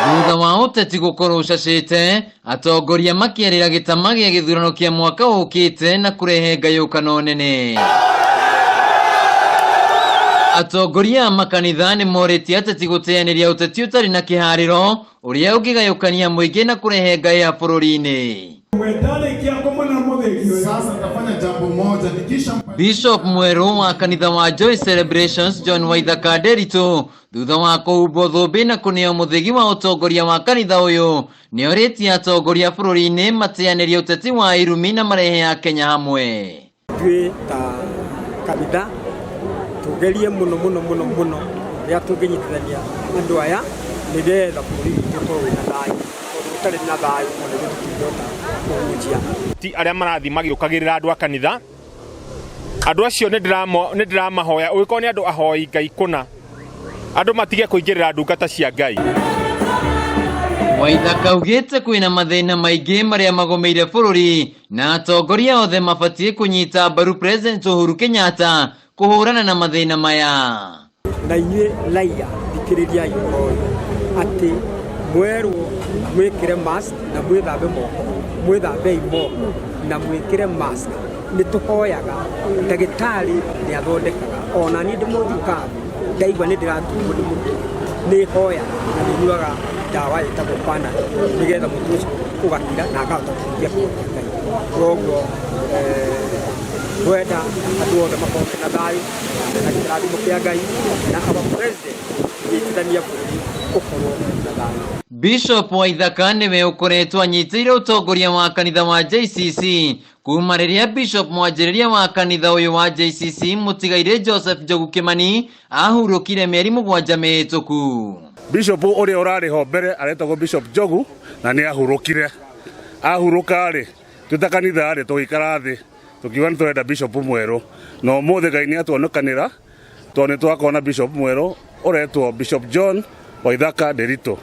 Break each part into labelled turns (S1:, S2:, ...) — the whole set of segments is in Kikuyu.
S1: Thutha wa ũteti gũkorwo ũcacĩte, atongoria makĩarĩra gĩtama gĩa gĩthurano kĩa mwaka ũkĩte na kũrehe ngayũkano nene. Atongoria a makanitha nĩ morĩtie ateti gũteanĩria ũteti ũtarĩ na kĩharĩro ũrĩa ũngĩgayũkania mũingĩ na kũrehe ngaya bũrũri-inĩ.
S2: Sasa nitafanya jambo moja nikisha
S1: Bishop mwerũ wa kanitha wa Joy Celebrations John Waithaka Nderitu, thutha wa kũhumbwo thũmbĩ na kũneo mũthĩgi wa ũtongoria wa kanitha ũyũ, nĩorĩtie atongoria bũrũri-inĩ mateanĩrie ũteti wa irumi na marehe Akenya hamwe.
S3: Ithuĩ ta kanitha tugerie mũno mũno mũno mũno ũrĩa tũngĩnyitithania andũ aya nĩgetha bũrũri witũ ũkorwo wĩna thayũ, tondũ ũtarĩ na thayũ ona ithuĩ tũtingĩhota kũhunjia.
S4: Ti arĩa marathiĩ magĩũkagĩrĩra andũ a kanitha, andũ acio nĩ ndĩramahoya, ũngĩkorwo nĩ andũ ahoi Ngai kũna, andũ matige kũingĩrĩra ndungata cia Ngai.
S1: Waithaka augĩte kwĩna mathĩna maingĩ marĩa magũmĩire bũrũri na atongoria othe mabatiĩ kũnyita mbaru President Uhuru Kenyatta kũhũrana na mathĩna maya.
S3: Na inyuĩ raia, thikĩrĩriai ũhoro ũyũ atĩ mwerwo mwĩkĩre mask na mwĩthambe moko, mwĩthambei moko na mwĩkĩre mask. Nĩ tũhoyaga, ndagĩtarĩ nĩ athondekaga, ona niĩ ndĩ mũthikabu ndaigua nĩ ndĩraturwo nĩ mũtwe nĩ hoyaga na nĩ nyuaga ndawa ĩtagwo Panadol nĩgetha mũtwe ũcio ũgakira na ngahota kũhingia kiugo kĩa Ngai. Koguo twenda andũ othe makorwo mena thayũ na kĩrathimo kĩa Ngai na our president nyitithania bũrũri ũkorwo na thayũ.
S1: Bishop Waithaka nĩwe ũkoretwo anyitĩire ũtongoria wa kanitha wa JCC kuma rĩrĩa Bishop mwanjĩrĩria wa kanitha ũyũ wa JCC mũtigairĩ Joseph Njogu Kimani ahurũkire mĩeri 7 mĩhĩtũku.
S5: Bishop ũrĩa ũrarĩ ho mbere aretagwo Bishop Njogu na nĩ ahurũkire. Ahurũka rĩ, twĩ ta kanitha rĩ, tũgĩikara thĩ tũkiuga nĩ tũrenda Bishop mwerũ, na ũmũthĩ Ngai nĩ atuonekanĩra tondũ nĩ twakorwo na Bishop mwerũ ũretwo Bishop John Waithaka Nderitu.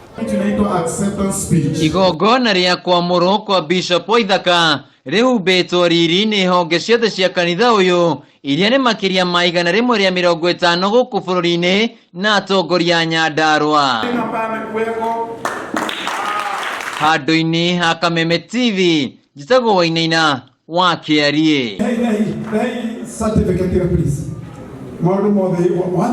S1: Igongona rĩa kwamũrwo kwa Bishop Waithaka rĩhumbĩtwo riri nĩ honge ciothe cia kanitha ũyũ iria nĩ makĩria ma 150 gũkũ bũrũri-inĩ na atongoria a Nyandarũa. Handũ-inĩ ha Kameme TV, njĩtagwo Wainaina wa Kĩariĩ.
S2: Hey, hey, hey, certificate please. Maũndũ mothe.